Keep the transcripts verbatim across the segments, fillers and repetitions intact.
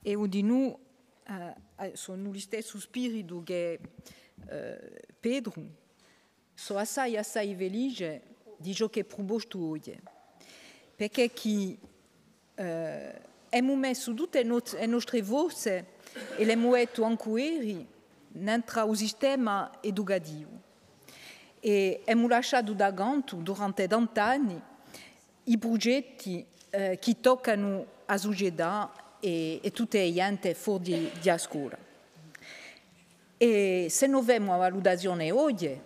Eiu dinù, eh, eh, sò in u listessu spiritu chè, eh, Petru, sò assai, assai felice di ciò ch'hè prupostu oghje, perchè chì, eh, emu messu tutte e no-, e nostre forze è l'emu dettu ancu eri, nentru à u sistema educativu. È emu lasciatu da cantu, durante tant'anni, i prugetti, eh, chì toccanu a sucetà è, è tutte e ghjente fora di, di a scola. È s'è no femu a valutazione oghje,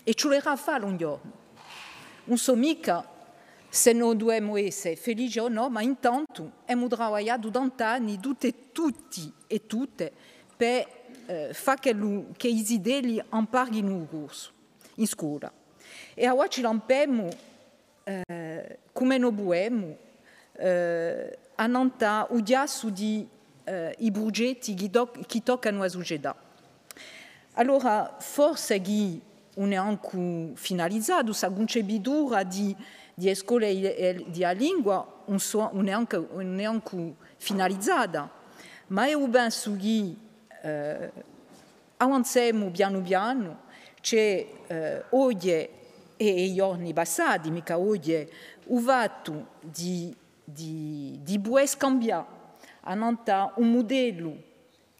è ci vulerà à fallu un ghjornu. Ùn sò micca s'è no duvemu esse felice o nò, ma intantu emu travagliatu tant'anni, tutte, tutti è tutte, per, eh, fà ch'ellu, chì i zitelli amparghinu u corsu in scola. È avà ci lampemu, eh, cum'è no pudemu, eh, annant'à u chjassu di, eh, i prugetti chì toc-, chì toccanu a sucetà. Allora, forse chì ùn hè ancu finalizatu, sta cuncepitura di, di e scole di, di a lingua, ùn sò, ùn hè ancu, ùn hè ancu finalizata, ma eiu pensu chì, eh, avanzemu pianu pianu, ci hè, eh, oghje è, è i ghjorni passati, micca oghje, u fattu di, di, di pudè scambià annant'à un mudellu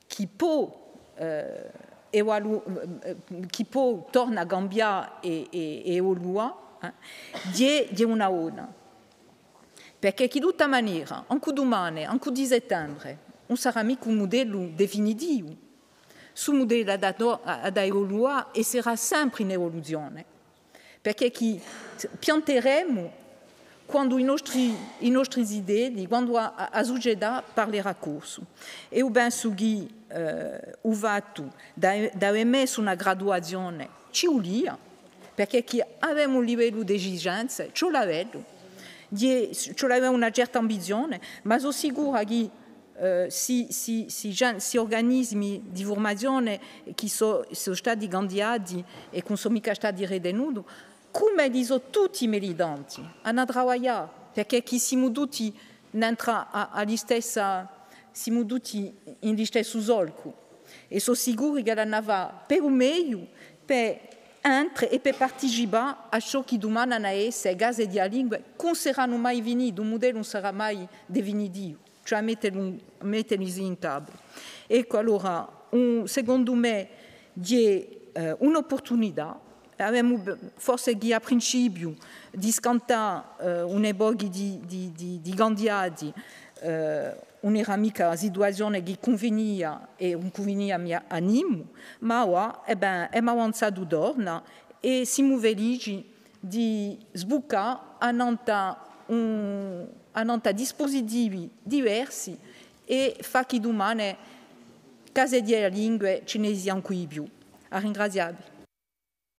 chì pò, eh, evalu-, eh, chì pò torna à cambià è, è, è evoluà, eh, ghjè, ghjè una bona. Perchè chì di tutta manera, ancu dumane, ancu di settembre, ùn sarà micca un mudellu definitivu. Stu mudellu hà da, hà da evoluà è serà sempre in evoluzione. Perchè chì pianteremu quandu i nostri, i nostri zitelli, quandu a, a, a sucetà parlerà corsu. È eiu pensu chì, eh, u fattu d'avè, d'avè messu una graduazione ci vulia, perchè chì avemu un livellu d'esigenze, ci vole à avellu, ci vole à avè una certa ambizione, ma sò sicura chì, eh, sti, sti, sti organismi di furmazione chì sò, sò stati candiati è chì ùn sò micca stati ritenuti, cum'elli sò tutti militanti, anu da travaglià, perchè chì simu tutti nentru à, à listessa, simu tutti in listessu solcu. È sò sicuri ch'elli anu da fà per u megliu, per entre è per participà à ciò chì dumane anu da esse case di a lingua, chì ùn seranu mai finite, u mudellu ùn sarà mai definitivu, cioè à mette, mette in capu. Eccu, allora, un, secondu mè, ghjè, eh, un'opportunità. Avemu, forse chì à principiu di scantà, eh, un pocu di, di, di, di candiati, eh, ùn era micca a situazione chì cunvinia è ùn cunvinia micca à nimu, ma avà, è bè, emu avanzatu torna è simu felici di sbuccà annant'à un, annant'à dispositivi diversi è fà chì dumane case di e lingue ci ne sia ancu di più. À ringrazià vi.